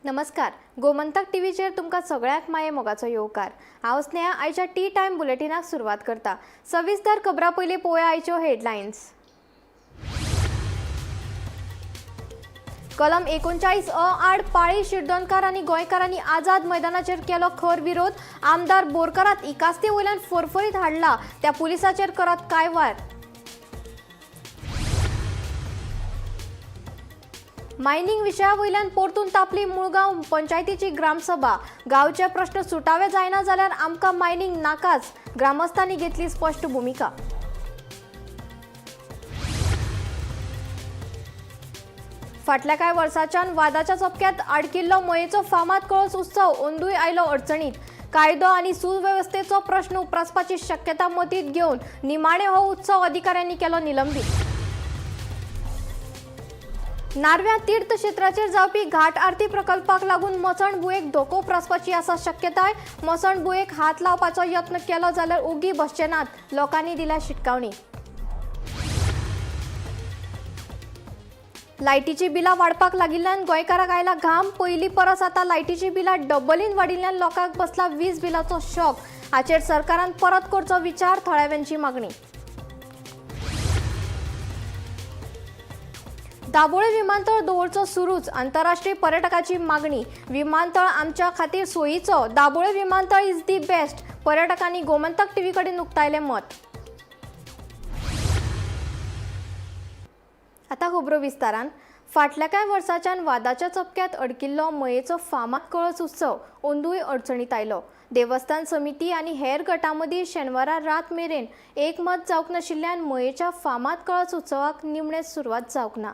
नमस्कार, गोमंतक टीव्हीचेर तुमकां सगळ्यांक माये मोगाचो येवकार. हांव स्नेहा आयच्या टी टायम बुलेटिनाक सुरवात करता. सविस्तर खबरां पयलीं पळोवया आयच्यो हेडलायन्स. कलम 39 अ आड पाळी शिरदोनकार आनी गोंयकारांनी आझाद मैदानाचेर केलो खर विरोध. आमदार बोरकारात इकास्ते वयल्यान फरफरीत हाडला त्या पुलिसाचेर करात कारवाय. मायनिंग विशया वयल्यान परतून तापली मुळगांव पंचायतीची ग्रामसभा. गांवचे प्रश्न सुटावे जायना जाल्यार आमकां मायनिंग नाकाच, ग्रामस्थांनी घेतली स्पश्ट भुमिका. फाटल्या कांय वर्सांच्यान वादाच्या चपक्यात आडकिल्लो मयेचो फामाद कळस उत्सव अंदूय आयलो अडचणीत. कायदो आनी सुवेवस्थेचो प्रश्न उप्रासपाची शक्यता मतींत घेवन निमाणे हो उत्सव अधिकाऱ्यांनी केलो निलंबीत. नार्व्या तीर्थक्षेत्राचेर जावपी घाट आरती प्रकल्पाक लागून मसण भुंयेक धोको उप्रासपाची आसा शक्यताय. मसण भुंयेक हात लावपाचो यत्न केलो जाल्यार ओगी बसचे नात, लोकांनी दिल्या शिटकावणी. लायटीची बिलां वाडपाक लागिल्ल्यान गोंयकारांक आयला घाम. पयलीं परस आतां लायटीची बिलां डबलीन वाडिल्ल्यान लोकांक बसला वीज बिलाचो शॉक. हाचेर सरकारान परत करचो विचार, थळाव्यांची मागणी. दाबोळे विमानतळ दवरचो सुरूच, आंतरराष्ट्रीय पर्यटकाची मागणी. विमानतळ आमच्या खातीर सोयीचो, दाबोळे विमानतळ is the best, पर्यटकांनी गोमंतक टीव्ही कडेन उक्तायलें मत. आतां खबरो विस्तारान. फाटल्या कांय वर्सांच्यान वादाच्या चपक्यात अडकिल्लो मयेचो फामाद कळस उत्सव अंदूय अडचणीत आयलो. देवस्थान समिती आनी हेर गटां मदीं शेनवारा रात मेरेन एकमत जावंक नाशिल्ल्यान मयेच्या फामाद कळस उत्सवाक निमणे सुरवात जावंक ना.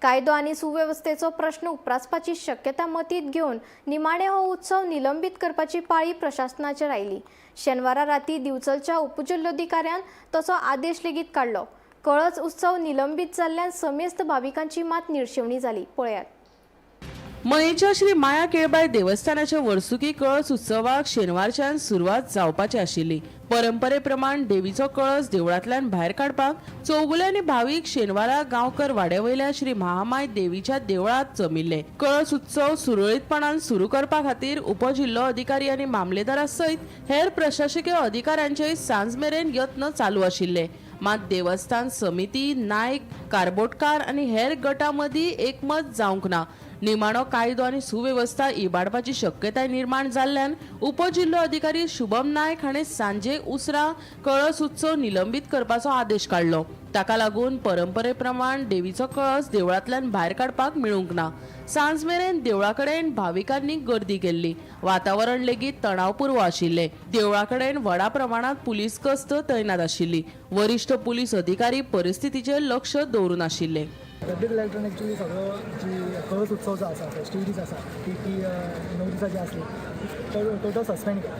कायदो आनी सुवेवस्थेचो प्रश्न उप्रासपाची शक्यता मतींत घेवन निमाणे हो उत्सव निलंबीत करपाची पाळी प्रशासनाचेर आयली. शेनवारा राती दिवचलच्या उपजिल्लोधिकाऱ्यान तसो आदेश लेगीत काडलो. कळस उत्सव निलंबीत जाल्ल्यान समेस्त भाविकांची मात निर्शेवणी जाली. पळयात. मयेच्या श्री माया केळबाय देवस्थानाच्या वर्सुकी कळस उत्सवाक शेनवारच्यान सुरवात जावपाची आशिल्ली. परंपरे प्रमाण देवीचो कळस देवळांतल्यान भायर काडपाक चौगुले आनी भावीक शेनवारा गांवकर वाड्यावयल्या श्री महामाय देवीच्या देवळांत जमिल्ले. कळस उत्सव सुरळीतपणान सुरू करपा खातीर उपजिल्लो अधिकारी आनी मामलेदारा सयत हेर प्रशासकीय अधिकाऱ्यांचे सांज मेरेन यत्न चालू आशिल्ले. मात देवस्थान समिती, नायक, कारबोटकार आनी हेर गटां मदीं एकमत जावंक ना. निमाणो कायदो आनी सुवेवस्था इबाडपाची शक्यताय निर्माण जाल्ल्यान उपजिल्लो अधिकारी शुभम नायक हाणें सांजे उसरां कळस उत्सव निलंबीत करपाचो आदेश काडलो. ताका लागून परंपरे प्रमाण देवीचो कळस देवळांतल्यान भायर काडपाक मेळूंक ना. सांज मेरेन देवळा कडेन भाविकांनी गर्दी केल्ली. वातावरण लेगीत तणावपूर्व आशिल्लें. देवळा कडेन व्हडा प्रमाणात पुलीस गस्त तैनात आशिल्ली. वरिश्ठ पुलीस अधिकारी परिस्थितीचेर लक्ष दवरून आशिल्ले. डेप्युटी कलेक्टरान एक्चुली सगळो जी कळस उत्सव जो आसा, फेस्टिविटीज आसा, ती ती 9 दिसाची आसली, टोटल सस्पेंड केला.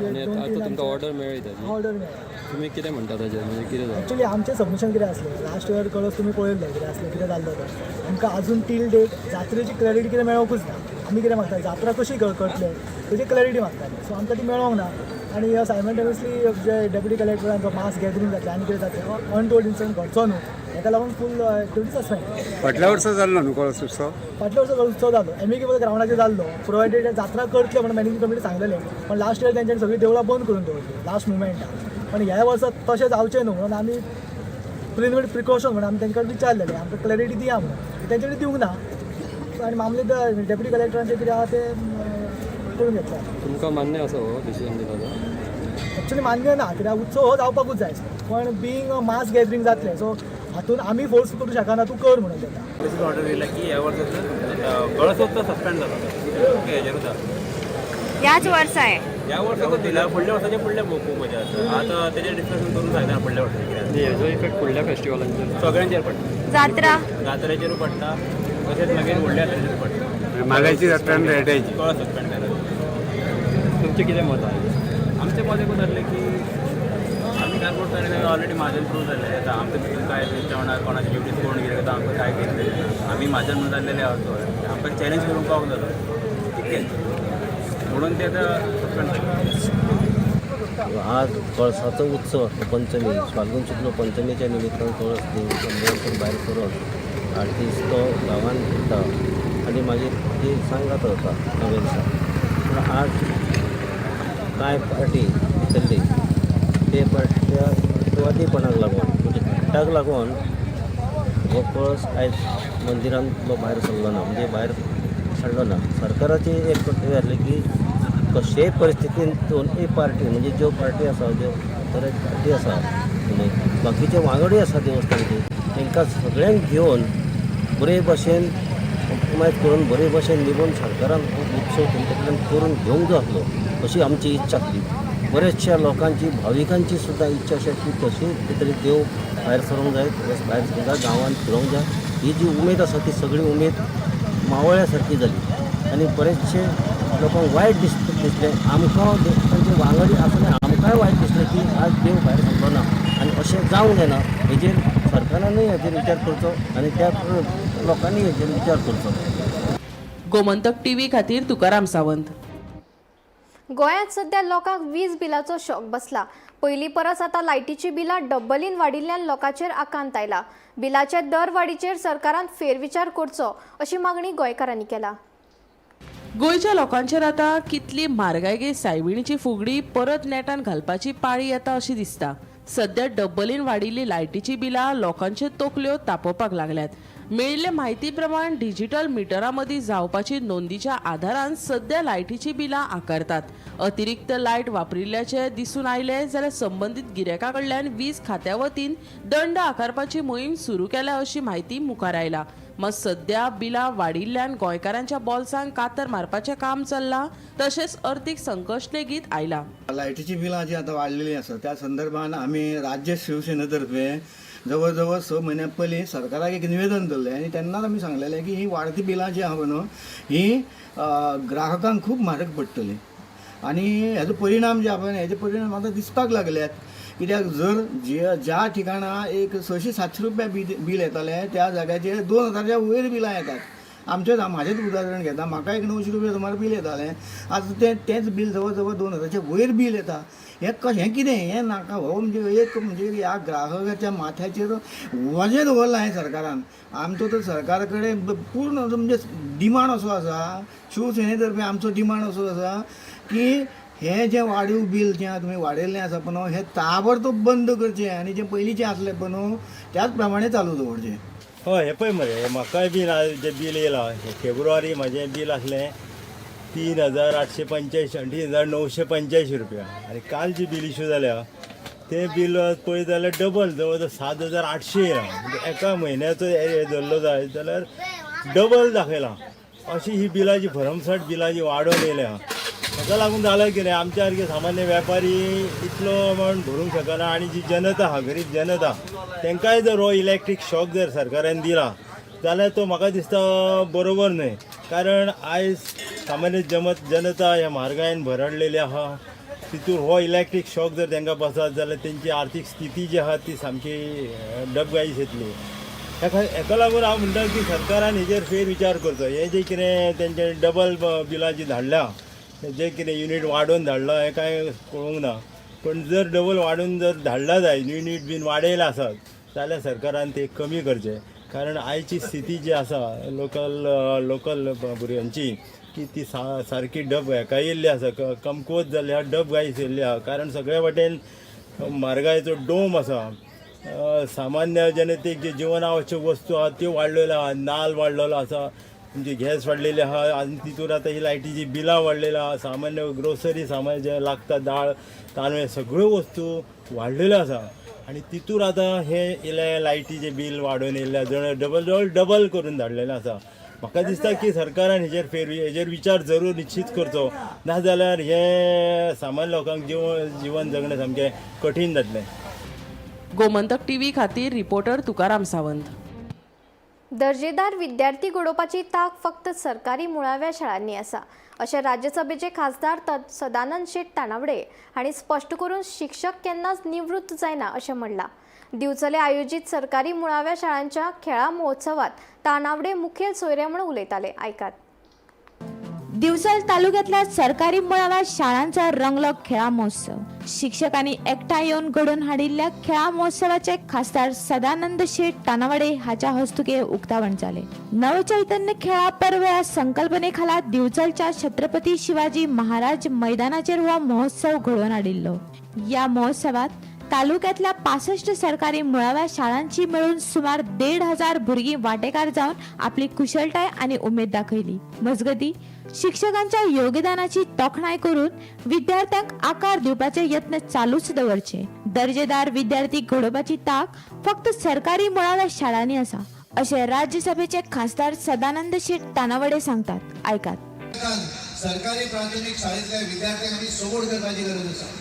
आनी दोन आतां तीन तुमकां ऑर्डर मेळ्ळी ताजी? ऑर्डर मेळ्ळा. तुमी कितें म्हणटा ताजेर, म्हणजे कितें जालें? एक्चुली आमचें सबमिशन कितें आसलें, लास्ट इयर कळस तुमी पळयल्लो कितें आसलें, कितें जाल्लो तो. आमकां अजून टील डेट जात्रेची क्लॅरिटी कितें मेळोंकूच ना. आमी कितें मागता, जात्रा कशी करतले तेजी क्लॅरिटी मागताले. सो आमकां ती मेळोंक ना. आनी सायमल्टेनियसली जे डेप्युटी कलेक्टरांचो मास गॅदरींग जातलें आनी कितें जातलें, अनटोल्ड इन्सिडंट घडचो न्हू, हेका लागून फूल एक्टिविटी सस्पेंड. फाटल्या वर्सा जाल्लो न्हू कळस उत्सव? फाटल्या वर्सा उत्सव जालो, एमिकेबल ग्रावंडाचेर जाल्लो, प्रोवायडेड जात्रा करतले म्हणून मॅनेजींग कमिटी सांगलेलें. पण लास्ट इयर तेंच्यांनी सगळीं देवळां बंद करून दवरली लास्ट मुमेंटाक. पण ह्या वर्सा तशें जावचें न्हू म्हणून आमी प्रिलिमिनरी प्रिकॉशन म्हणून आमी तेंचे कडेन विचारलेलें, आमकां क्लॅरिटी दिया म्हणून. तेंच्यानी दिवंक ना. आनी मामलेदार, डेप्युटी कलेक्टरांचें कितें आहा तें करून घेतलें. तुमकां मान्य आसा हो डिसिजन दिला तो? एक्चुली मान्य ना, कित्याक उत्सव हो जावपाकूच जाय, पण बीइंग मास गॅदरींग जातलें, सो हातून आमी फोर्स करूं शकना तूं कर म्हणून तेका. तशीच ऑर्डर दिला की ह्या वर्साचो कळसोत्सव सस्पेंड जालो. ओके, हेजेरूच आसा. ह्याच वर्सा आहे? ह्या वर्साचो दिला, फुडल्या वर्साचे फुडले पळोवपाचें आसा. आतां तेजेर डिस्कशन करून सांगता फुडल्या वर्साचें कितें. आनी हेजो इफेक्ट फुडल्या फेस्टिवलांचेर? सगळ्यांचेर पडटा. जात्रा. जात्रेचेरूय पडटा, तशेंच मागीर व्हडल्या जात्रेचेर पडटा. माल्याची जात्रा आनी रेड्याची. कळस सस्पेंड केला. तुमचें कितें मत आहा? आमचें मत एकूच जाल्लें की आमी कार्पोट ऑलरेडी म्हाजन प्रूव जाल्ले. आतां आमचे भितून काय जेवणाक कोणाची ड्युटीज कोण कितें करता, आमकां काय कितें, आमी म्हाजन म्हणून जाल्लेले आसा. आमकां चॅलेंज करूंक पावूंक जालो तितकेंच म्हणून ते आतां सस्पेंड जाले. आज कळसाचो उत्सव आसता, पंचमी, फाल्गून शुक्ल पंचमीच्या निमित्तान कळस देवळांतून भायर सरून 8 दीस तो गांवांत फिरता. आनी मागीर ती सांगात वता नव्या दिसा. पूण आज कांय पार्टी भितरली ते पार्टीच्या वादीपणाक लागून म्हणजे ताका लागून हो कळस आयज मंदिरांतलो भायर सरलो ना, म्हणजे भायर काडलो ना. सरकाराचें एक कर्तव्य आसलें की कशेय परिस्थितीन दोनूय पार्टी म्हणजे ज्यो पार्टी आसा, ज्यो तरे पार्टी आसा, म्हणजे बाकीचे वांगडी आसा देवस्थानचे, तांकां सगळ्यांक घेवन बरे भशेन कॉम्प्रोमायज करून बरे भशेन निबून सरकारान हो उत्सव तेंचे कडल्यान करून घेवंक जाय आसलो अशी आमची इच्छा आसली. बरेचशा लोकांची भाविकांची सुद्दां इच्छा अशी आसली कशी तरी देव भायर सरूंक जाय, भायर सरूंक जाय, गांवांत फिरोंक जाय. ही जी उमेद आसा ती सगळी उमेद मावळ्या सारकी जाली आनी बरेचशे लोकांक वायट दिसलें. आमकां तांचे वांगडी आसले आमकांय वायट दिसलें की आज देव भायर सरलो ना आनी अशें जावंक जायना. हेजेर सरकारानूय हेजेर विचार करचो आनी त्या लोकांनी हेजेर विचार करचो. गोमंतक टीव्ही खातीर तुकाराम सावंत. गोंयांत सध्या लोकांक वीज बिलाचो शॉक बसला. पयलीं परस आतां लायटीचीं बिलां डब्बलीन वाडिल्ल्यान लोकांचेर आकांत आयला. बिलाचे दर वाडीचेर सरकारान फेरविचार करचो अशी मागणी गोंयकारांनी केला. गोंयच्या लोकांचेर आतां कितली म्हारगाय गे सायबिणीची फुगडी परत नेटान घालपाची पाळी येता अशी दिसता. सध्या डब्बलीन वाडिल्ली लायटीची बिलां लोकांच्यो तकल्यो तापोवपाक लागल्यात. मेळिल्ले म्हायती प्रमाण डिजिटल मिटरां मदीं जावपाची नोंदीच्या आदारान सध्या लायटीची बिलां आकारतात. अतिरिक्त लायट वापरिल्ल्याचें दिसून आयलें जाल्यार संबंदीत गिरायकां कडल्यान वीज खात्या वतीन दंड आकारपाची मोहीम सुरू केल्या अशी म्हायती मुखार आयला. मात सध्या बिलां वाडिल्ल्यान गोंयकारांच्या बोल्सांक कातर मारपाचें काम चल्लां, तशेंच अर्थीक संकश्ट लेगीत आयलां. लायटीची बिलां जी आतां वाडलेली आसा त्या संदर्भान आमी राज्य शिवसेनेतर्फे जवळ जवळ 6 म्हयन्या पयलीं सरकाराक एक निवेदन दवरलें आनी तेन्नाच आमी सांगलेलें की ही वाडती बिलां जी आहा न्हू ही ग्राहकांक खूब म्हारग पडटली आनी हेजो परिणाम जे आहा हेजे परिणाम आतां दिसपाक लागल्यात. कित्याक जर ज्या ठिकाणा एक 600-700 रुपया बील येतालें त्या जाग्याचेर 2000 वयर बिलां येतात. आमचेच म्हाजेच उदाहरण घेता, म्हाका एक 900 रुपया सुमार बील येतालें, आतां तेंच बील जवळ जवळ 2000 वयर बील येता. हें कशें हें कितें हें नाका. हो म्हणजे एक म्हणजे ह्या ग्राहकाच्या माथ्याचेर वजें दवरलां हें सरकारान. आमचो तर सरकारा कडेन पूर्ण म्हणजे डिमांड असो आसा, शिवसेने तर्फे आमचो डिमांड असो आसा की हें जें वाडीव बील जें तुमी वाडयल्लें आसा पळय न्हू हें ताबडतोब बंद करचें आनी जें पयलींचें आसलें पळय न्हू त्याच प्रमाणे चालू दवरचें. हय, हें पळय मरे, म्हाकाय बीन जें बील येयलां फेब्रुवारी म्हाजें बील आसलें 3885 3985 रुपया आनी काल जी बील इशू जाल्या तें बील पळयत जाल्यार डबल जवळ जवळ 7800 येयलां. म्हणजे एका म्हयन्याचो हे धरलो जायत जाल्यार डबल दाखयलां. अशी ही बिलां जी भरमसाठ बिलां जी वाडोवन येयल्या ताका लागून जालां कितें आमच्या सारके सामान्य वेपारी इतलो अमावंट भरूंक शकना आनी जी जनता आहा गरीब जनता तांकांय जर हो इलेक्ट्रीक शॉक जर सरकारान दिला जाल्यार तो म्हाका दिसता बरोबर न्हय. कारण आयज सामान्य जनता ह्या म्हारगायेन भरडलेली आहा, तितूर हो इलेक्ट्रीक शॉक जर तांकां बसत जाल्यार तेंची आर्थीक स्थिती जी आहा ती सामकी डबघाईस येतली. हेका लागून हांव म्हणटा की सरकारान हेजेर फेरविचार करचो. हें जें कितें तेंचे डबल बिलां जी धाडल्या, जें कितें युनीट वाडोवन धाडलां हें कांय कळूंक ना, पूण जर डबल वाडोवन जर धाडला जाय युनीट बीन वाडयलां आसत जाल्यार सरकारान ते कमी करचें. कारण आयची स्थिती जी आसा लोकल लोकल भुरग्यांची की ती सारकी डब हेका येयल्ली आसा, कमकुवत जाल्ली आहा, डबघाईस येयल्ली आहा. कारण सगळे वाटेन म्हारगायेचो डोम आसा. सामान्य जनतेक जे जिवन आवश्यक वस्तू आहा त्यो वाडलेल्यो आहा, नाल वाडलेलो आसा, तुमची गॅस वाडलेली आहा आनी तितूर आतां ही लायटीची बिलां वाडलेली आहा, सामान्य ग्रोसरी सामान्य जें लागता दाळ तांदूळ सगळ्यो वस्तू वाडलेल्यो आसा आनी तितूर आतां हे इल्लें लायटीचें बील वाडोवन येयल्लें जण डबल जवळ डबल करून धाडलेलें आसा. म्हाका दिसता की सरकारान हेजेर विचार जरूर निश्चीत करचो, नाजाल्यार हे सामान्य लोकांक जिवन जगणें सामकें कठीण जातलें. गोमंतक टीव्ही खातीर रिपोर्टर तुकाराम सावंत. दर्जेदार विद्यार्थी घडोवपाची तांक फक्त सरकारी मुळाव्या शाळांनी आसा अशें राज्यसभेचे खासदार सदानंद शेट तानावडे हांणी स्पश्ट करून शिक्षक केन्नाच निवृत्त जायना अशें म्हणलां. दिवचले आयोजीत सरकारी मुळाव्या शाळांच्या खेळां महोत्सवात तानावडे मुखेल सोयरे म्हूण उलयताले. आयकात. दिवचल तालुक्यातल्या सरकारी मुळाव्या शाळांचो रंगलो खेळा महोत्सव. शिक्षकांनी एकठांय येवन घडोवन हाडिल्ल्या खेळा महोत्सवाचे खासदार सदानंद शेट तानावडे हाच्या हस्तुके उक्तावण जाले. नवचैतन्य खेळा पर्व ह्या संकल्पनेखाला दिवचलच्या छत्रपती शिवाजी महाराज मैदानाचेर हो महोत्सव घडोवन हाडिल्लो. या महोत्सवात तालुक्यातल्या 65 सरकारी मुळाव्या शाळांची मेळून सुमार 1500 भुरगीं वांटेकार जावन आपली कुशळटाय आनी उमेद दाखयली. मजगती शिक्षकांच्या योगदानाची तोखणाय करून विद्यार्थ्यांक आकार दिवपाचे यत्न चालूच दवरचे. दर्जेदार विद्यार्थी घडोवपाची तांक फक्त सरकारी मुळाव्या शाळांनी आसा, अशें राज्यसभेचे खासदार सदानंद शेट तानावडे सांगतात. आयकात. सरकारी प्राथमीक शाळेंतल्या विद्यार्थ्यांक आमी सपोर्ट करपाची गरज आसा,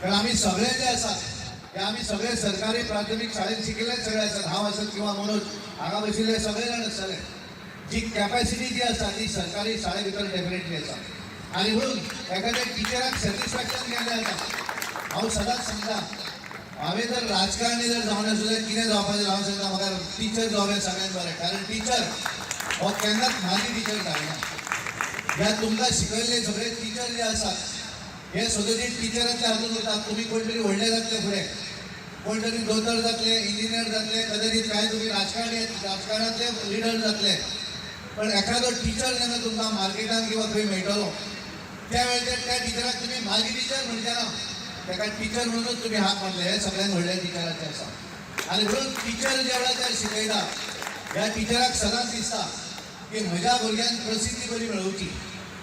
कारण आमी सगळे जे आसात हे आमी सगळे सरकारी प्राथमीक शाळेंत शिकिल्ले सगळे आसात. हांव आसत किंवा मनोज, हांगा बशिल्ले सगळे जाण आसतले. जी कॅपॅसिटी जी आसा ती सरकारी शाळे भितर डेफिनेटली आसा आनी म्हणून एखाद्या टिचराक सॅटिस्फॅक्शन केन्ना जाता. हांव सदांच सांगता, हांवें जर राजकारणी जर जावन आसलें जाल्यार कितें जावपाचें हांव सांगता, म्हाका टिचर जावप सगळ्यांत बरें, कारण टिचर हो केन्नाच म्हाजी टिचर जायना. ह्या तुमकां शिकयल्ले सगळे टिचर जे आसात हे सगळे टिचरांतल्या हातून उरतात. तुमी कोण तरी व्हडले जातले फुडें, कोण तरी दोतोर जातले, इंजिनियर जातले, कदाचित कांय तुमी राजकारणी राजकारणांतले लिडर जातले, पण एखादो टिचर जेन्ना तुमकां मार्केटान किंवा खंय मेळटलो त्या वेळाचेर त्या टिचराक तुमी म्हाजी टिचर म्हणचे ना, ताका टिचर म्हणूनच तुमी हाक मारले. हे सगळ्यात व्हडले टिचराचें आसा. आनी म्हणून टिचर ज्या वेळाचेर शिकयता ह्या टिचराक सदांच दिसता की म्हज्या भुरग्यान प्रसिद्धी बरी मेळोवची,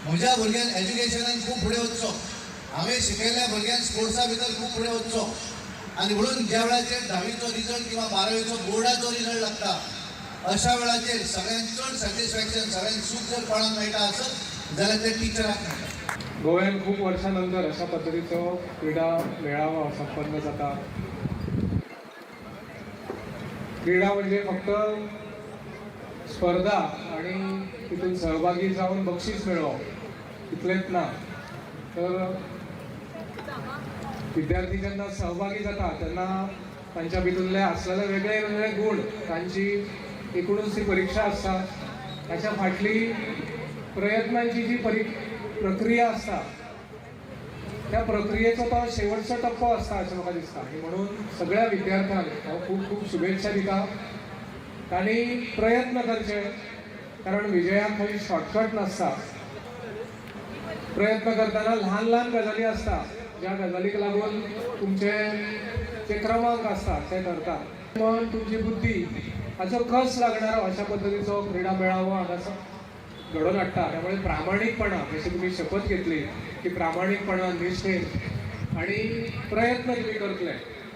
म्हज्या भुरग्यान एज्युकेशनान खूब फुडें वचचो, हांवें शिकयल्ल्या भुरग्यान स्पोर्ट्सा भितर खूब फुडें वचचो. आनी म्हणून ज्या वेळाचेर धावीचो रिजल्ट किंवा बारावीचो बोर्डाचो रिजल्ट लागता अशा वेळाचेर सगळ्यांत चड सॅटिस्फॅक्शन, सगळ्यांत सूख जर कोणाक मेळटा आसत जाल्यार ते टिचराक मेळटा. गोव्यान खूप वर्षानंतर अशा पद्धतीचो क्रीडा मेळावा संपन्न जाता. क्रीडा म्हणजे फक्त स्पर्धा आणि तितून सहभागी जावन बक्षीस मेळोवप इतलेंच ना, तर विद्यार्थी जेन्ना सहभागी जाता तेन्ना तांच्या भितुल्ले आसलेले वेगळे वेगळे गुण, तांची एकूणच ती परीक्षा आसता, ताच्या फाटली प्रयत्नांची जी प्रक्रिया आसता त्या प्रक्रियेचो तो शेवटचो टप्पो आसता अशें म्हाका दिसता. आनी म्हणून सगळ्या विद्यार्थ्यांक हांव खूब खूब शुभेच्छा दिता. तांणी प्रयत्न करचे, कारण विजयाक खंय शॉर्टकट नासता. प्रयत्न करतना ल्हान ल्हान गजाली आसता ज्या गजालीक लागून तुमचे जे क्रमांक आसता ते ठरता. मन, तुमची बुद्धी हाचो कस लागणारो अशा पद्दतीचो क्रीडा मेळावो हांगा घडोवन हाडटा. त्यामुळे प्रामाणीकपणा, जशी तुमी शपथ घेतली की प्रामाणीकपणा, निश्ठेन आणि प्रयत्न तुमी करतले,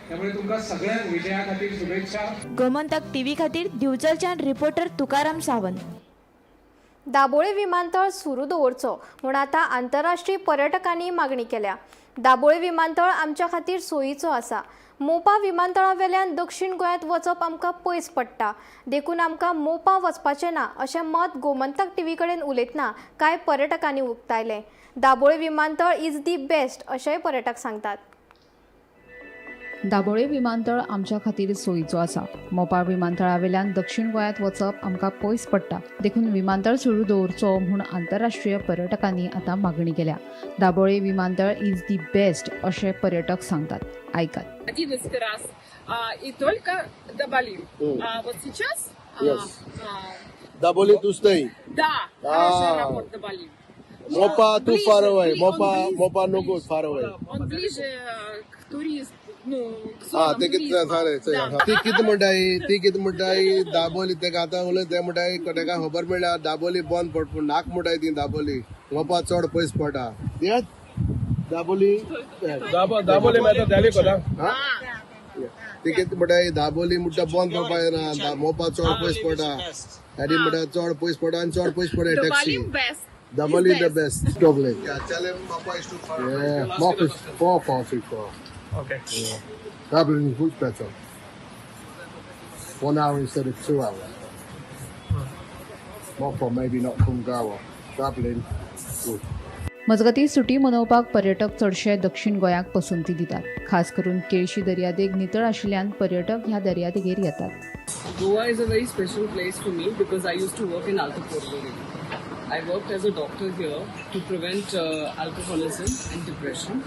त्यामुळे तुमकां सगळ्यांक विजया खातीर शुभेच्छा. गोमंतक टीव्ही खातीर दिवचलच्यान रिपोर्टर तुकाराम सावंत. दाबोळे विमानतळ सुरू दवरचो म्हूण आतां आंतरराष्ट्रीय पर्यटकांनी मागणी केल्या. दाबोळे विमानतळ आमच्या खातीर सोयीचो आसा. मोपा विमानतळा वेल्यान दक्षिण गोंयांत वचप आमकां पयस पडटा, देखून आमकां मोपा वचपाचें ना अशें मत गोमंतक टीव्ही कडेन उलयतना कांय पर्यटकांनी उक्तायलें. दाबोळे विमानतळ is the best अशेंय पर्यटक सांगतात. दाबोळे विमानतळ आमच्या खातीर सोयीचो आसा. मोपा विमानतळा वेल्यान दक्षिण गोंयांत वचप आमकां पयस पडटा, देखून विमानतळ सुरू दवरचो म्हूण आंतरराष्ट्रीय पर्यटकांनी आतां मागणी केल्या. दाबोळे विमानतळ is the best अशें पर्यटक सांगतात. आयकात. 11 раз, и только Даболим. А вот сейчас Dabolim to stay. Да, хороший аэропорт Даболим. Mopa too Ближе, far away. Он Mopa, ближе, Mopa no good, far away. Он ближе к туристу, ну, к हा зонам ते कितें туризма. सारे ती कितें म्हणटाय, ती कितें म्हणटाय, दाबोली तेका आतां उलय ते म्हणटाय, तेका खबर मेळ्ळ्या दाबोली बंद पड, पूण नाक म्हणटाय ती दाबोली, मोपा चड पयस पडटा. दाबोली दाबोली मेळटा दिल्ली कोता. ती कितें म्हणटाय, दाबोली म्हणटा बंद पडपा जायना, मोपा चड पयस पडटा, आनी म्हणटा चड पयस पडटा आनी चड पयस पडटा taxi. Dabolim best. Dabolim the best. Dublin. Yeah, tell him Mopa is too far away. Yeah, Mopa is far, far too far. Okay. Yeah. Dublin is much better. 1 hour instead of 2 hours. Mopa maybe not from Goa. Dublin, good. मजगतीं, सुटी मनोवपाक पर्यटक चडशे दक्षिण गोंयाक पसंती दितात. खास करून केळशी दर्यादेग नितळ आशिल्ल्यान पर्यटक ह्या दर्यादेगेर येतात. Goa is a very special place for me because I used to work in Alto Porvorim. I worked as a doctor here to prevent alcoholism and depression.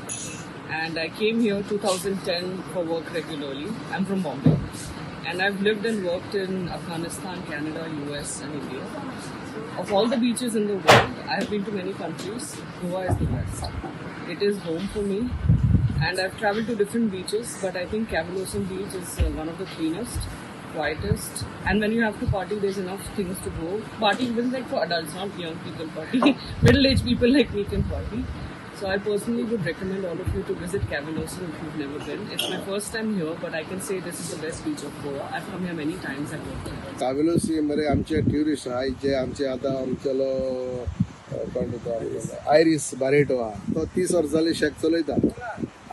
And I came here 2010 for work regularly. I'm from Bombay. And I've lived and worked in Afghanistan, Canada, US, and India. Of all the beaches in the world, I have been to many countries. Goa is the best. It is home for me. And I've traveled to different beaches, but I think Cavelossim Beach is one of the cleanest, quietest, and when you have to party, there's enough things to go. Party even like for adults, not young people party. Middle-aged people like me can party. So I personally would recommend all of you to visit Cavelossim if you've never been. It's my first time here, but I can say this is the best beach of Goa. I've come here many times. I've worked here. Cavelossim मरे आमचे tourist आहाय जे आमचे आतां आमचेलो कोण तो iris Barreto आहा तो 30 वर्सां जाली शेक चलयता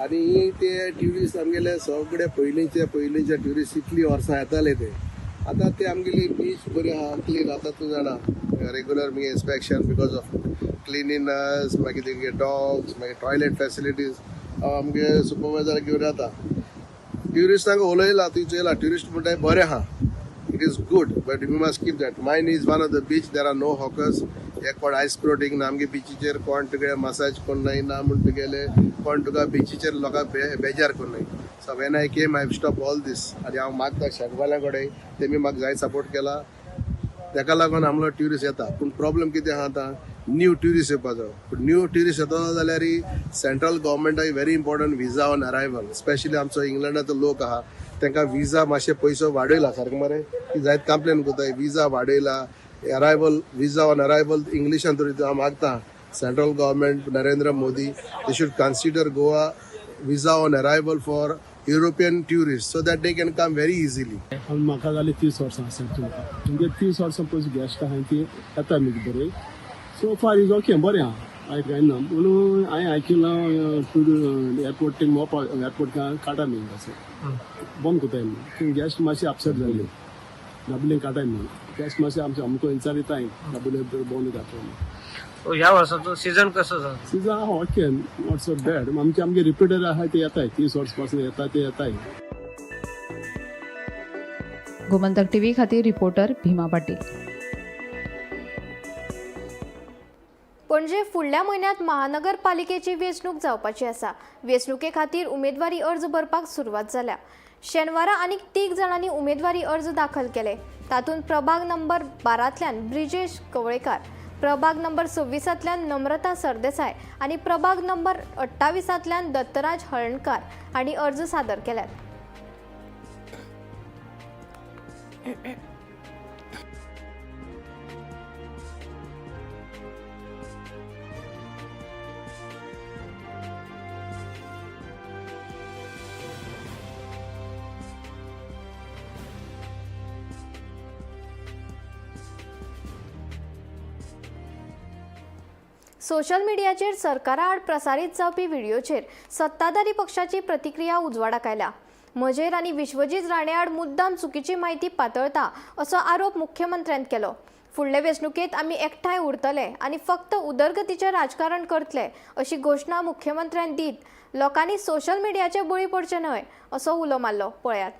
आनी ते ट्युरिस्ट आमगेले सगळे पयलींचे पयलींचे ट्युरिस्ट इतलीं वर्सां येताले ते आतां ते आमगेली बीच बरी आहा क्लीन आतां तूं जाणा रेगुलर मागीर इन्स्पेक्शन because of cleanliness मागीर तेंगे डॉग्स मागीर टॉयलेट फॅसिलिटीज आमगे सुपरवायजर घेवन येता ट्युरिस्टांक उलयला तुवें चोयला ट्युरिस्ट म्हणटा बरें आहा. It is good, but we must keep that. Mine is one of the beach. There are no hawkers. हे कोण आयस फ्लोटींग ना आमगे बिचीचेर कोण तुगे मसाज कोण ना म्हूण तुगेले कोण तुका बिचीचेर लोकांक बेजार कोण. So when I came I stop all this. आनी हांव मागता शेकवाल्या कडेन तेमी म्हाका जाय सपोर्ट केला तेका लागून आमलो ट्युरिस्ट येता. पूण प्रॉब्लम कितें आहा आतां न्यू ट्युरिस्ट येवपाचो. पूण न्यू ट्युरिस्ट येतलो जाल्यार central गव्हर्मेंटाक very important visa on arrival. Specially आमचो इंग्लंडाचो लोक आहा तांकां विजा मातशे पयसो वाडयला सारकें मरे ती जायत कंप्लेन करता विजा वाडयला अरायवल विजा ऑन अरायवल इंग्लिशान तरी हांव मागता central government Narendra Modi they should consider Goa visa on arrival for European tourist so that they can come very easily. म्हाका जाली 30 वर्सां आसा तुमकां म्हणजे 30 वर्सां पयस गेस्ट आहाय ती येता न्ही बरी. सो फार is okay बरें आहा वायट कांय ना. म्हणून हांवें आयकिलां एअरपोर्ट मोपा एअरपोर्ट काडटा न्ही अशें बंद करताय म्हणून गेस्ट मातशे अपसेट जाले दाबोलीन काडटाय म्हणून गेस्ट मातशे आमचे आमकां विचारिताय दाबोली बंद जाता म्हणून. ह्या वर्साचो सीझन कसो जाता? सीझन आहा ओके not so bad. आमचे आमगे रिपीटर आहा ते येताय 30 वर्सां पासून येता ते येताय. गोमंतक टीव्ही खातीर रिपोर्टर भीमा पाटील. पणजे फुडल्या म्हयन्यांत महानगरपालिकेची वेंचणूक जावपाची आसा. वेंचणुके खातीर उमेदवारी अर्ज भरपाक सुरवात जाल्या. शेनवारा आनीक 3 जाणांनी उमेदवारी अर्ज दाखल केले. तातूंत प्रभाग नंबर 12तल्यान ब्रिजेश कवळेकार, प्रभाग नंबर 26तल्यान नम्रता सरदेसाय आनी प्रभाग नंबर 28तल्यान दत्तराज हळर्णकार हांणी अर्ज सादर केल्यात. सोशल मिडियाचेर सरकारा आड प्रसारीत जावपी व्हिडियोचेर सत्ताधारी पक्षाची प्रतिक्रिया उजवाडाक आयल्या. म्हजेर आनी विश्वजीत राणे आड मुद्दाम चुकीची म्हायती पातळता असो आरोप मुख्यमंत्र्यान केलो. फुडले वेंचणुकेंत आमी एकठांय उरतले आनी फक्त उदरगतीचें राजकारण करतले अशी घोशणा मुख्यमंत्र्यान दीत लोकांनी सोशल मिडियाचे बळी पडचे न्हय असो उलो मारलो. पळयात.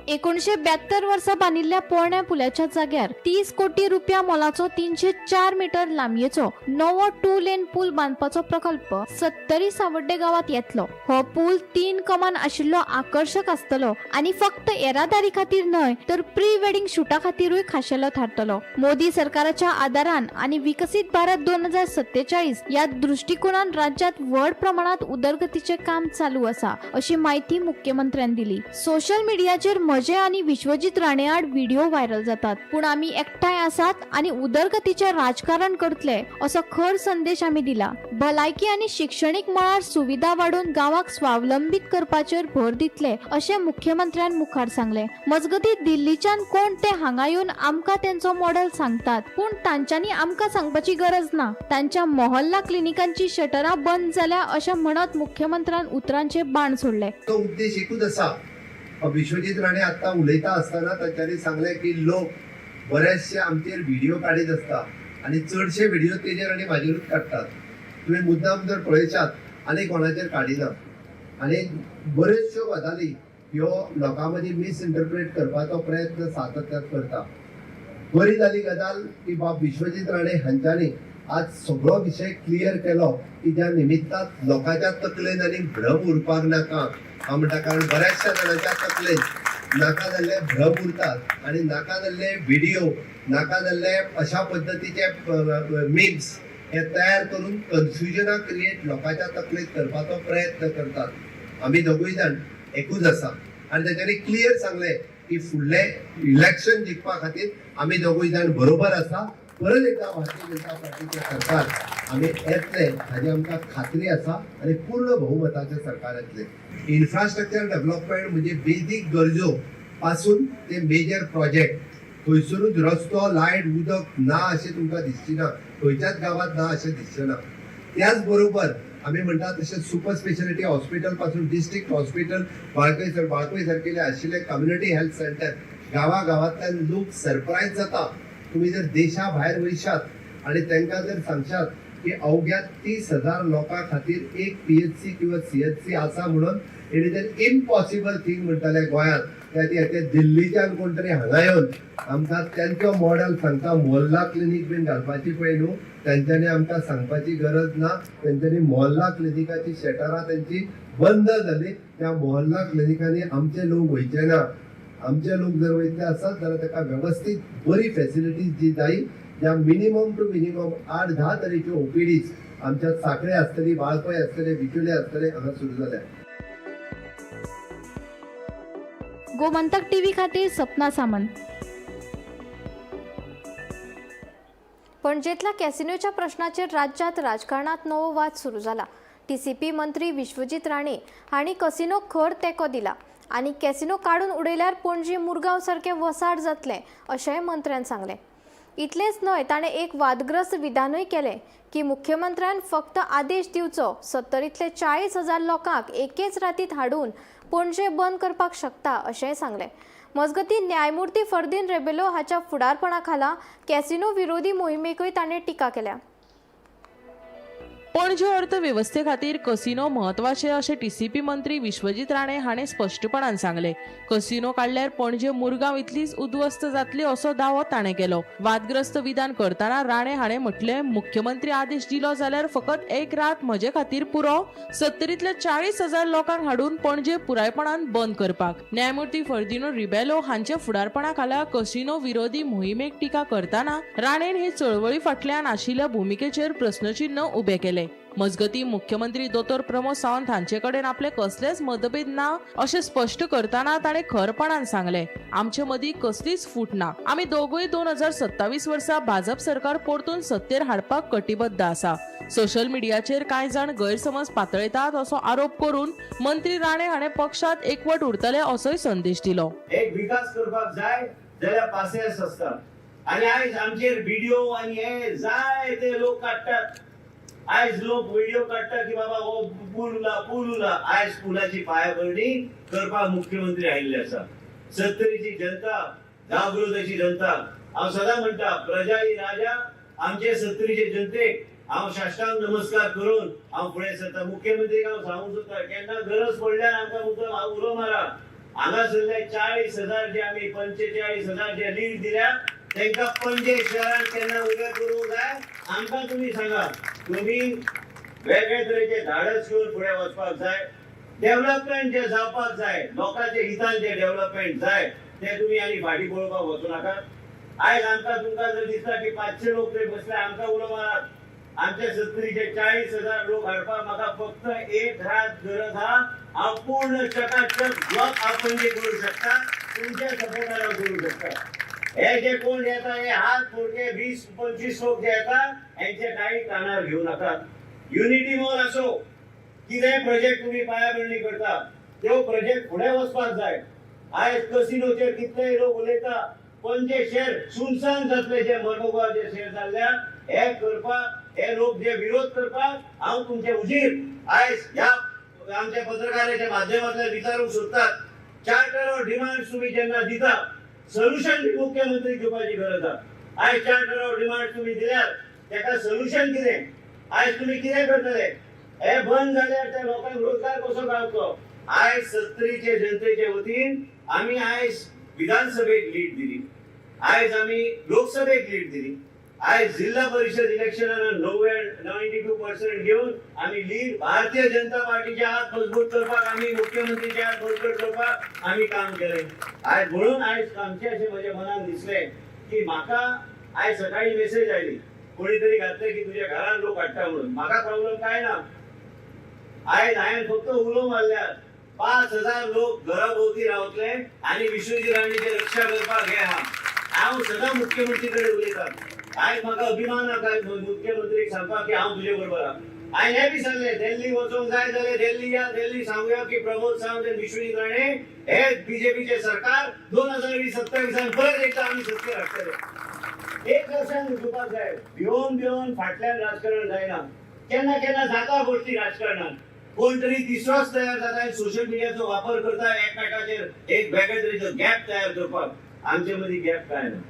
1972 वर्सा बांदिल्ल्या पोरण्या पुलाच्या जाग्यार 30 कोटी रुपया मोलाचो 304 मीटर लांबयेचो नवो 2 लेन पूल बांदपाचो प्रकल्प 70 सावड्डे गांवांत येतलो. हो पूल 3 कमान आशिल्लो आकर्शक आसतलो आनी फक्त येरादारी खातीर न्हय तर प्री वेडिंग शुटा खातीरूय खाशेलो थारतलो. मोदी सरकाराच्या आदारान आनी विकसीत भारत 2047 ह्या दृश्टिकोनान राज्यात व्हड प्रमाणात उदरगतीचें काम चालू आसा अशी म्हायती मुख्यमंत्र्यान दिली. सोशल मिडियाचेर म्हजे आनी विश्वजीत राणे आड व्हिडिओ व्हायरल जातात, पूण आमी एकठांय आसात आनी उदरगतीचें राजकारण करतले असो खर संदेश आमी दिला. भलायकी आनी शिक्षणीक मळार सुविधा वाडोवन गांवाक स्वावलंबीत करपाचेर भर दितले अशें मुख्यमंत्र्यान मुखार सांगलें. मजगतीं दिल्लीच्यान कोण ते हांगा येवन आमकां तेंचो मॉडेल सांगतात, पूण तांच्यांनी आमकां सांगपाची गरज ना. तांच्या मोहल्ला क्लिनिकांची शटरां बंद जाल्या अशें म्हणत मुख्यमंत्र्यान उतरांचे बाण सोडले. तो उद्देश एकूच आसा. विश्वजीत राणे आत्ता उलयता आसतना तांच्यांनी सांगलें की लोक बरेचशे आमचेर व्हिडिओ काडीत आसता आनी चडशे व्हिडिओ तेजेर आनी म्हाजेरूच काडटात. तुवें मुद्दाम जर पळयशात आनी कोणाचेर काडिना आनी बऱ्योचश्यो गजाली ह्यो लोकां मदीं मिसइंटरप्रेट करपाचो प्रयत्न सातत्यान करता. बरी जाली गजाल की बाब विश्वजीत राणे हांच्यांनी आज सगळो विशय क्लियर केलो की ज्या निमित्तान लोकांच्या तकलेन आनी भ्रम उरपाक नाका. हांव म्हणटा, कारण बऱ्याचशा जाणांच्या तकलेन नाका जाल्ले भ्रम उरतात आनी नाका जाल्ले व्हिडिओ, नाका जाल्ले अशा पद्दतीचे मिम्स हे तयार करून कन्फ्युजनां क्रिएट लोकांच्या तकलेंत करपाचो प्रयत्न करतात. आमी दोगूय जाण एकूच आसा आनी तेच्यांनी क्लियर सांगलें की फुडलें इलेक्शन जिखपा खातीर आमी दोगूय जाण बरोबर आसा. परत एकदा भारतीय जनता पार्टीचें सरकार आमी येतलें हाजी आमकां खात्री आसा आनी पूर्ण बहुमताचें सरकार येतलें. इन्फ्रास्ट्रक्चर डेव्हलपमेंट म्हणजे बेजीक गरजो पासून ते मेजर प्रोजेक्ट, खंयसरूच रस्तो, लायट, उदक ना अशें तुमकां दिसची ना, खंयच्याच गांवांत ना अशें दिसचें ना. त्याच बरोबर आमी म्हणटा तशें सुपर स्पेशलिटी हॉस्पिटल पासून डिस्ट्रिक्ट हॉस्पिटल, वाळपय वाळपय सारकेले आशिल्ले कम्युनिटी हेल्थ सेंटर, गांवा गांवांतल्यान लोक सरप्रायज जाता. तुमी जर देशा भायर वयशात आनी तांकां जर सांगशात की अवघ्या 30,000 लोकां खातीर एक PHC किंवा CHC आसा म्हणून, it is an impossible thing म्हणटाले गोंयांत. त्या खातीर दिल्लीच्यान कोण तरी हांगा येवन आमकां तेंचो मॉडल सांगता, मोहल्ला क्लिनीक बीन घालपाची पळय न्हू, तेंच्यांनी आमकां सांगपाची गरज ना. तेंच्यांनी मोहल्ला क्लिनिकाची शटरां तेंची बंद जाली. त्या मोहल्ला क्लिनिकांनी आमचे लोक वयचे ना. आमचे लोक जर वयतले आसत जाल्यार ताका वेवस्थीत बरी फेसिलिटीज जी जाय, ज्या मिनिमम टू मिनिमम 8-10 तरेच्यो OPDs आमच्या साखळे आसतली, वाळपय आसतले, बिचोले आसतले, हांगा सुरू जाल्या. गोमंतक टीव्ही खातीर सपना सामंत. पणजेंतल्या कॅसिनोच्या प्रश्नाचेर राज्यांत राजकारणात नवो वाद सुरू जाला. TCP मंत्री विश्वजीत राणे हांणी कसिनोक खर तेंको दिला आनी कॅसिनो काडून उडयल्यार पणजी मुरगांव सारकें वसाड जातलें अशेंय मंत्र्यान सांगलें. इतलेंच न्हय, ताणें एक वादग्रस्त विधानूय केलें की मुख्यमंत्र्यान फक्त आदेश दिवचो, 70तले 40,000 लोकांक एकेच रातींत हाडून पणजे बंद करपाक शकता अशेंय सांगलें. मजगतीं, न्यायमूर्ती फर्दीन रेबेलो हाच्या फुडारपणा खाला कॅसिनो विरोधी मोहिमेकूय ताणें टिका केल्या. पणजे अर्थवेवस्थे खातीर कसिनो म्हत्वाचे अशें TCP मंत्री विश्वजीत राणे हाणें स्पश्टपणान सांगलें. कसिनो काडल्यार पणजे मुरगांव इतलीच उद्ध्वस्त जातली असो दावो ताणें केलो. वादग्रस्त विधान करतना राणे हाणें म्हटलें, मुख्यमंत्री आदेश दिलो जाल्यार फकत एक रात म्हजे खातीर पुरो, 70तल्या 40,000 लोकांक हाडून पणजे पुरायपणान बंद करपाक. न्यायमूर्ती फर्दिनो रिबेलो हांच्या फुडारपणा खाला कसिनो विरोधी मोहिमेक टिका करतना राणेन हे चळवळी फाटल्यान आशिल्ल्या भुमिकेचेर प्रस्नचिन्ह उबें केलें. मजगतीं, मुख्यमंत्री दोतोर प्रमोद सावंत हांचे कडेन आपले कसलेच मतभेद ना अशें स्पश्ट करतना ताणें खरपणान सांगलें, आमचे मदीं कसलीच फूट ना. आमी दोगूय 2027 वर्सा भाजप सरकार परतून सत्तेर हाडपाक कटिबद्ध आसा. सोशल मिडियाचेर कांय जाण गैरसमज पातळयतात असो आरोप करून मंत्री राणे हाणें पक्षांत एकवट उरतले असोय संदेश दिलो. एक विकास करपाक जाय जाल्यार पासियेंस आसता आनी आयज आमचेर व्हिडिओ आनी हे जाय ते लोक काडटात. आयज लोक व्हिडिओ काडटा की बाबा हो पूल उरला, पूल उरला. आयज पुलाची पायाभरणी करपाक मुख्यमंत्री आयिल्ले आसा. सत्तरीची जनता, जागृत अशी जनता, हांव सदां म्हणटा प्रजा ही राजा. आमचे सत्तरीचे जनतेक हांव साष्टांग नमस्कार करून हांव फुडें सरता. मुख्यमंत्रीक हांव सांगूंक सोदता, केन्ना गरज पडल्यार आमकां मुद्दम उलो मारा. हांगासरले 40,000 जे आमी 45,000 जे लीड दिल्या तांकां पणजे शहरान केन्ना उबे करूंक जाय आमकां तुमी सांगा. तुमी वेगळे तरेचे धाडस घेवन फुडें वचपाक जाय. डेव्हलपमेंट जे जावपाक जाय, लोकांचे हितान जे डेव्हलपमेंट जाय ते तुमी आनी फाटीं पळोवपाक वचूं नाका. आयज आमकां तुमकां जर दिसता की 500 लोक थंय बसले, आमकां उलो मारात. आमच्या सत्तरीचे 40,000 लोक हाडपाक म्हाका फक्त एक रात गरज आहा. हांव पूर्ण चकाचक ब्लॉक हांव पणजे करूं शकता, तुमच्या सपोर्टान हांव करूं शकता. हे जे कोण येता हे हात फोडके 20-25 लोक जे येता हेंचे कांय कानार घेवं नाकात. युनिटी मॉल असो कितेंय प्रोजेक्ट तुमी पायाभरणी करता त्यो प्रोजेक्ट फुडें वचपाक जाय. आयज कसिनोचेर कितलेय लोक उलयता, पणजे शहर सुनसान जातले जे मर्मगांव जे शहर जाल्ल्यान हे करपाक हे लोक जे विरोध करपाक हांव तुमचे हुजीर आयज ह्या आमच्या पत्रकाराच्या माध्यमांतल्यान विचारूंक सोदतात. चार्टर ऑफ डिमांड्स तुमी जेन्ना दिता सोल्युशन बी मुख्यमंत्री दिवपाची गरज आसा. आयज चार्टर ऑफ डिमांड्स तुमी दिल्यार तेका सोल्युशन कितें? आयज तुमी कितें करतले? हे बंद जाल्यार त्या लोकांक रोजगार कसो गावतलो? आयज सत्तरीचे जनतेचे वतीन आमी आयज विधानसभेक लीड दिली. आयज आमी लोकसभेक लीड दिली. आयज जिल्हा परिषद इलेक्शनान 92% घेवन आमी लीड भारतीय जनता पार्टीचे हात मजबूत करपाक, आमी मुख्यमंत्रीचे हात मजबूत करपाक आमी काम केलें. आयज म्हणून आयज आमचें अशें म्हज्या मनान दिसलें की म्हाका आयज सकाळी मेसेज आयली, कोणी तरी घातले की तुज्या घरान लोक हाडटा म्हणून. म्हाका प्रॉब्लेम काय ना. आयज हांवें फक्त उलो मारल्यार 5000 लोक घरा भोवती रावतले आनी विश्वजीत राणेची रक्षा करपाक हे आहा. हांव सदां मुख्यमंत्री कडेन उलयतां. आयज म्हाका अभिमान आसा मुख्यमंत्रीक सांगपाक की हांव तुजे बरोबर आहा. हांवें हें बी सांगलें, दिल्ली वचोंक जाय जाल्यार दिल्ली या, दिल्ली सांगुया की प्रमोद सावंत आनी विश्वजीत राणे हे बीजेपीचे सरकार 2027 परत एकदा आमी सत्तेर हाडटले. एक लक्षात घेवपाक जाय, भिवन भिवन फाटल्यान राजकारण जायना. केन्ना केन्ना जाता गोश्टी राजकारणान, कोण तरी तिसरोच तयार जाता आनी सोशल मिडियाचो वापर करता एकमेकाचेर एक वेगळे तरेचो गॅप तयार करपाक. आमचे मदीं गॅप काय ना.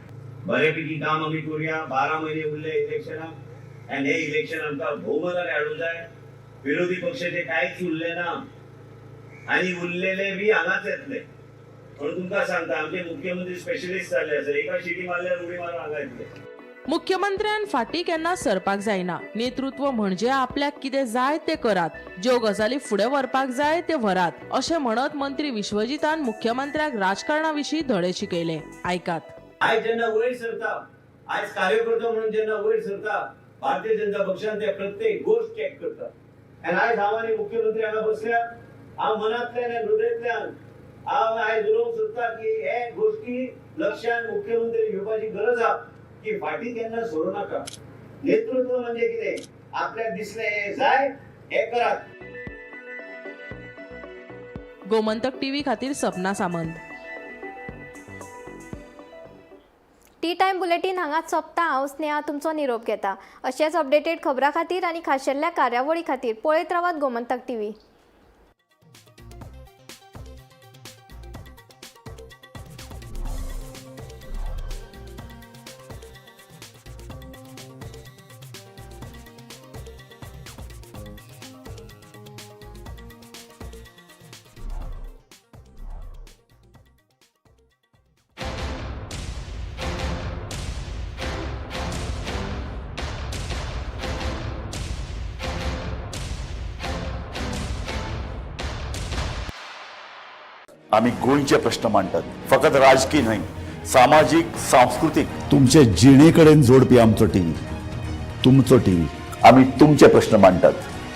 बऱ्यापैकी काम आमी करुया. 12 म्हयने उरले इलेक्शनाक आनी हे इलेक्शन आमकां भोवमतान हाडूंक जाय. विरोधी पक्षाचे कांयच उरलें ना आनी उरलेले बी हांगाच येतले. म्हणून तुमकां सांगता, आमचे मुख्यमंत्री स्पेशलिस्ट जाल्ले आसा, एका शिटी मारल्यार उडी मारून हांगा येतले. मुख्यमंत्र्यान फाटी केन्ना सरपाक जायना. नेतृत्व म्हणजे आपल्याक कितें जाय ते करात, ज्यो गजाली फुडें व्हरपाक जाय ते व्हरात, अशें म्हणत मंत्री विश्वजीतान मुख्यमंत्र्याक राजकारणा विशीं धडे शिकयले. आयकात. आयज जेन्ना वयर सरता, आयज कार्यकर्तो म्हणून जेन्ना वयर सरता, भारतीय जनता पक्षान ते प्रत्येक गोश्ट चॅक करता. आनी आयज हांव आनी मुख्यमंत्री हांगा बसल्या, हांव मनांतल्यान आनी हृदयंतल्यान हांव आयज उलोवंक सोदता की हे गोश्टी लक्षान मुख्यमंत्री घेवपाची गरज आहा की फाटी केन्ना सोडू नाका. नेतृत्व म्हणजे कितें, आपल्याक दिसलें हें जाय हें करात. गोमंतक टीव्ही खातीर Sapna Samant. Tea time bulletin हांगाच सोंपता. हांव स्नेहा तुमचो निरोप घेता. अशेंच अपडेटेड खबरां खातीर आनी खाशेल्ल्या कार्यावळी खातीर पळयत रावात गोमंतक टीव्ही. आमी गोंयचे प्रश्न मांडटात, फकत राजकी न्हय, सामाजीक, सांस्कृतीक, तुमचे जिणे कडेन जोडपी आमचो टीव्ही, तुमचो टीव्ही. आमी तुमचे प्रश्न मांडटात,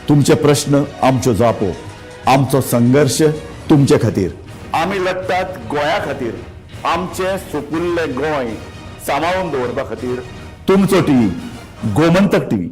तुमचे प्रश्न आमच्यो जापो, आमचो संघर्श तुमचे खातीर. आमी लढटात गोंया खातीर, आमचें सुपुल्लें गोंय सांबाळून दवरपा खातीर. तुमचो टीव्ही, गोमंतक टीव्ही.